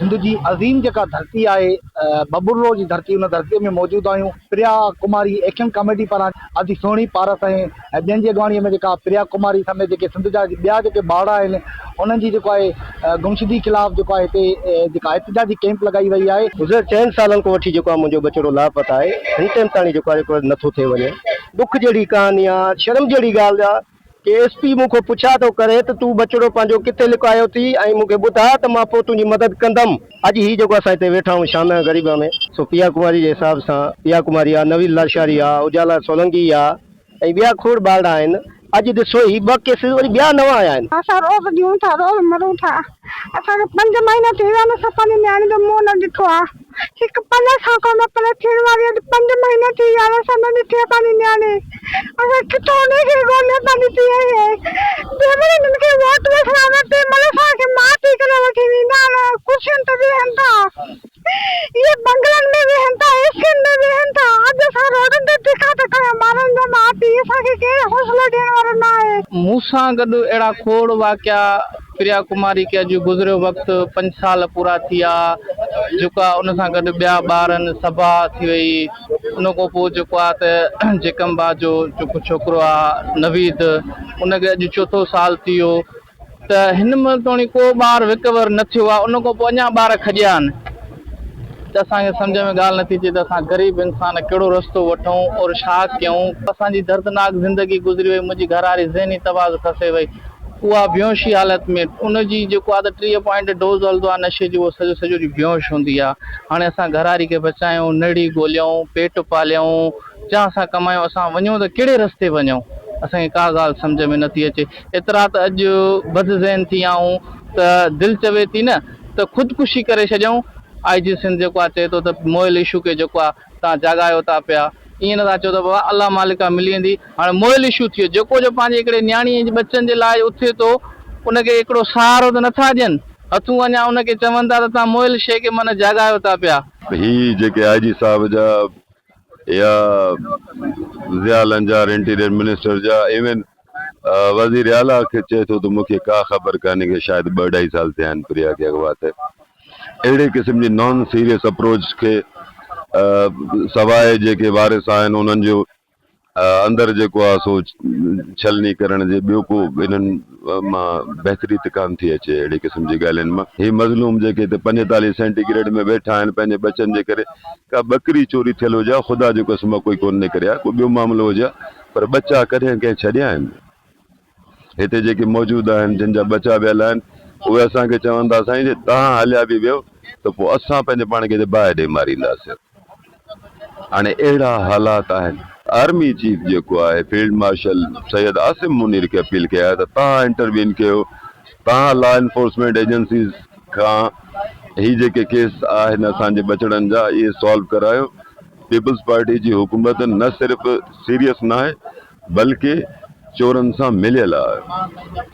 سنڌ جي عظيم جيڪا ڌرتي آهي ٻٻرلوء جي ڌرتي ان ڌرتي ۾ موجود آهيون پريا ڪماري ايڪشن ڪاميٽي پاران ادي سهڻي پارس ۽ ٻين جي اڳواڻي ۾ جيڪا پريا ڪماري سميت جيڪي سنڌ جا ٻيا جيڪي ٻارڙا آهن انهن جي جيڪو آهي گمشدي خلاف جيڪو آهي هتي جيڪا احتجاجي ڪيمپ لڳائي وئي آهي. گذريل چئن سالن کان وٺي جيڪو آهي منهنجو ٻچڙو لاپتا آهي هن ٽائيم تاڻي جيڪو آهي جيڪو نٿو ٿئي وڃي ڏک جهڙي ڪهاڻي آهي شرم جهڙي ڳالهه آهي ڪي ايس پي مون کان پڇا ٿو ڪري ته تون ٻچڙو پنهنجو ڪٿي لڪايو ٿي ۽ مون کي ٻڌاء ته مان پوء تنهنجي مدد ڪندم. اڄ هي جيڪو اسان هتي ويٺا آهيون شام غريب ۾ سو پيا ڪماري جي حساب سان پيا ڪماري آ، نويد لاشاري آ، اجالا سولنگي آ ۽ ٻيا کوڙ ٻارڙا آهن. اڄ ڏسو هي ٻه ڪيسز وري ٻيا نوان آيا آهن. اسان روز جيئون ٿا روز مرون ٿا. اسان کي پنج مهينا ٿي ويا آهن اسان پنهنجي نياڻي جو منهن نه ڏٺو آهي. هڪ پل اسان کان نه پري ٿيڻ واري اڄ پنج مهينا ٿي ويا آهن اسان نه ڏٺي آهي پنهنجي نياڻي. اسان ڪٿو انهي کي ڳوليون پنهنجي ڌيء کي. جنهن مهل هنن کي ووٽ وٺڻا هوندا تنهن مهل اسان کي ماء پيء ڪري وٺي ويندا آهن ڪرسين تي ويهن ٿا. اهي بنگلن ۾ ويهن ٿا، اي سين ۾ ويهن ٿا، اڄ اسان روڊن تي ڌڪا ٿا کايون، مارن جا ماء پيء اسان کي ڪير حوصلو ڏيڻ وارو نه آهي. مون سان گڏ اهڙا کوڙ واقعا پريا ڪماري کي اڄ گذريو وقت پنج سال پورا ٿي ويا جيڪو آ ان سان گڏ ٻيا ٻارن سڀا ٿي وئي ان کان پوء جيڪو آ ته جيڪم با جو جيڪو ڇوڪرو آ نويد ان کي اڄ چوٿو سال ٿي ويو ته هن مهل توڻي ڪو ٻار رڪور نه ٿيو آهي ان کان پوء اڃا ٻار کڄيا آهن ته اسان کي سمجهه ۾ ڳالهه نٿي اچي ته اسان غريب انسان ڪهڙو رستو وٺون اور ڇا ڪيون اسان جي دردناڪ زندگي گذري وئي منهنجي گهرواري ذهني توازن کسي وئي اها بيهوشي حالت ۾ ان جي جيڪو آهي ته 30 پوائنٽ ڊوز هلندو آهي نشي جو اهو سڄو سڄو ڏينهن بيهوش هوندي آهي هاڻي اسان گهرواري کي بچايون نڙي ڳوليون پيٽ پاليون چاهه سان ڪمايون اسان وڃون ته ڪهڙي رستي وڃون اسان کي ڪا ڳالهه سمجهه ۾ نٿي اچي ايترا ته اڄ بد ذهن ٿي ويا آهيون ته دل چوي ٿي نه ته خودڪشي ڪري ڇڏيون آء جي سنڌ جيڪو آهي چئي ٿو ته موئل اشو کي جيڪو آهي توهان جاڳايو ٿا پيا ائين نٿا چئو ته بابا الله مالڪ آهي ملي ويندي هاڻي موئل اشو ٿي ويو جيڪو جو پنهنجي هڪڙي نياڻي جي ٻچن جي لاء اٿي ٿو ان کي هڪڙو سهارو ته نٿا ڏين هٿون اڃا ان کي چون ٿا ته توهان موئل شيء کي معنيٰ جاڳايو ٿا پيا. هي جيڪي آء جي صاحب جا يا ضياء لنجار انٽيريئر منسٽر جا ايون وزير اعليٰ کي چئي ٿو ته مون کي ڪا خبر ڪانهي ڪي شايد ٻه اڍائي سال ٿيا آهن پريا کي اغوا ٿئي اهڙي قسم جي نان سيريس اپروچ کي سواء جيڪي وارث آهن انهن جو اندر جيڪو آهي سو ڇلني ڪرڻ جي ٻيو ڪو انهن مان بهتري ته ڪانه ٿي اچي اهڙي قسم جي ڳالهين مان هي مظلوم جيڪي هتي 45 سينٽي گريڊ ۾ ويٺا آهن پنهنجي ٻچن جي ڪري ڪا ٻڪري چوري ٿيل هجي ها خدا جو قسم آهي ڪوئي ڪونه نڪري ها ڪو ٻيو معاملو هجي ها پر ٻچا ڪڏهن ڪنهن ڇڏيا آهن هتي جيڪي موجود آهن جن جا ٻچا ويل آهن اهي اسان کي چون ٿا سائين جي توهان هليا به ويو ته پوء اسان پنهنجي پاڻ کي هتي باهه ڏئي مارينداسين. هاڻي اهڙا حالات آهن. آرمي چيف جيڪو آهي فيلڊ مارشل سيد عاصم منير کي اپيل ڪئي آهي ته توهان انٽروين ڪيو توهان لا انفورسمينٽ ايجنسيز کان هي جيڪي ڪيس آهن اسان جي ٻچڙن جا اهي سالو ڪرايو پيپلز پارٽي جي حڪومت نه صرف سيريس ناهي بلڪه چورن سان مليل آهي.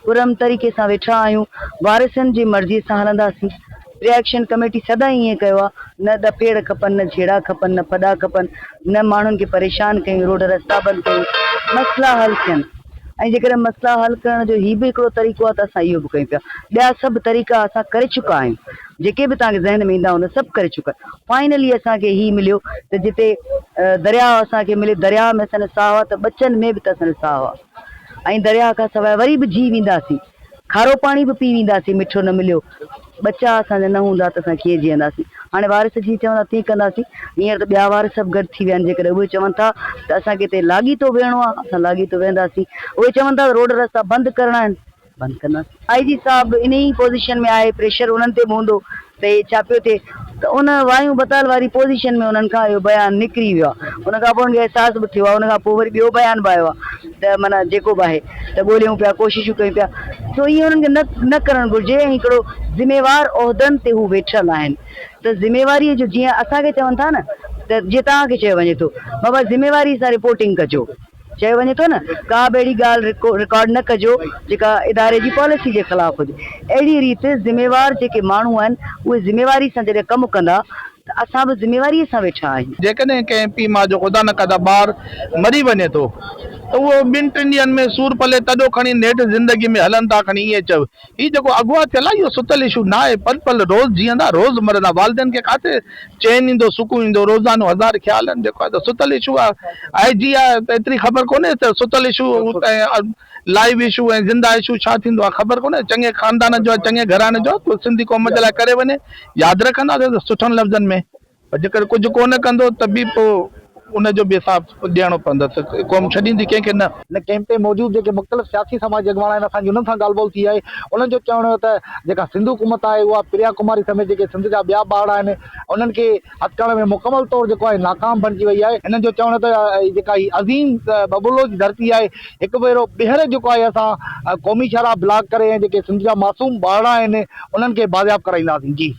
پرامن طريقي سان ويٺا آهيون، وارثن جي مرضي سان هلنداسين، پري ايڪشن ڪميٽي سدائين ائين ڪيو آهي، نه ڏڦيڙ کپن، نه جهيڙا کپن، نه ڦڏا کپن، نه ماڻهن کي پريشان ڪيون، روڊ رستا بند ڪيون، مسئلا حل ٿين ۽ جيڪڏهن مسئلا حل ڪرڻ جو هي به هڪڙو طريقو آهي ته اسان اهو به ڪيون پيا، ٻيا سڀ طريقا اسان ڪري چڪا آهيون، جيڪي به توهان کي ذهن ۾ ايندا هوندا سڀ ڪري چڪا آهيون، فائنلي اسان کي هي مليو ته جتي درياء اسان کي ملي، درياء ۾ اسان جو ساهه آهي ته ٻچن ۾ به ته اسان جو ساهه آهي ۽ درياء کان سواء وري به جي وينداسين، کارو پاڻي به پي وينداسين مٺو نه مليو، ٻچا اسان جا نه هوندا ته اسان ڪيئن جيئنداسين، هاڻي وارث جيئن چوندا تيئن ڪنداسين، هينئر ته ٻيا وارث به گڏ ٿي ويا آهن جيڪڏهن اهي چون ٿا ته اسان کي هتي لاڳيتو ويهڻو آهي اسان لاڳيتو ويهنداسين، اهي چون ٿا ته روڊ رستا بند ڪرڻا آهن. بند ڪنداسين. آء جي صاحب به انهي ئي پوزيشن ۾ آهي پريشر انهن تي به هوندو ته هي ڇا پيو ٿئي ته ان وايون بتال واري پوزيشن ۾ انهن کان اهو بيان نڪري ويو آهي ان کان پوء انهن کي احساس به ٿيو آهي ان کان پوء وري ٻيو بيان به آيو آهي ته معنيٰ جيڪو به آهي ته ڳوليون پيا ڪوششون ڪيون پيا سو ائين انهن کي نه نه ڪرڻ گهرجي ۽ هڪڙو ذميوار عهدن تي هو ويٺل آهن ته ذميواري جو جيئن اسان کي چون ٿا نه ته جيئن توهان کي چيو وڃي ٿو بابا ذميواري سان رپورٽنگ ڪجو. چيو وڃي ٿو نه ڪا به اهڙي ڳالهه رڪارڊ نه ڪجو جيڪا اداري جي پاليسي جي خلاف هجي. اهڙي ريت ذميوار جيڪي ماڻهو آهن اهي ذميواري سان جڏهن ڪم ڪندا ته اسان به ذميواريء سان ويٺا آهيون. جيڪڏهن ڪنهن پيء ماء جو خدا نه ڪندا ٻار مري وڃي ٿو ته اهو ٻن ٽن ڏينهن ۾ سور پلي تڏو کڻي نيٺ زندگي ۾ هلن ٿا کڻي ائين چئو هي جيڪو اغوا ٿيل آهي اهو ستل اشو نه آهي پل پل روز جيئندا روز مرندا والدين کي ڪاٿي چين ايندو سڪون ايندو روزانو هزار خيال آهن جيڪو آهي ته ستل اشو آهي آء جي آهي ته ايتري خبر ڪونهي ته ستل اشو ۽ لائيو اشو ۽ زنده اشو ڇا ٿيندو آهي خبر ڪونهي چڱي خاندان جو آهي چڱي گهراڻي جو آهي سنڌي قوم جي لاء ڪري وڃي ياد رکنداسين ته سٺن لفظن ۾ پر جيڪڏهن ڪجهه ڪونه ڪندو ته به پوء ان جو به حساب ڏيڻو پوندس. قوم ڇڏيندي ڪنهن کي نه. هن ڪئمپ تي موجود جيڪي مختلف سياسي سماجي اڳواڻ آهن اسان جي انهن سان ڳالهه ٻولهه ٿي آهي انهن جو چوڻ هيو ته جيڪا سنڌ حڪومت آهي اها پريا ڪماري سميت جيڪي سنڌ جا ٻيا ٻارڙا آهن انهن کي هٿ ڪرڻ ۾ مڪمل طور جيڪو آهي ناڪام بڻجي وئي آهي هنن جو چوڻ هو ته جيڪا هي عظيم ٻٻرلو جي ڌرتي آهي هڪ ڀيرو ٻيهر جيڪو آهي اسان قومي شاهراهه بلاڪ ڪري ۽ جيڪي سنڌ جا معصوم ٻارڙا آهن انهن کي بازياب ڪرائينداسين جي.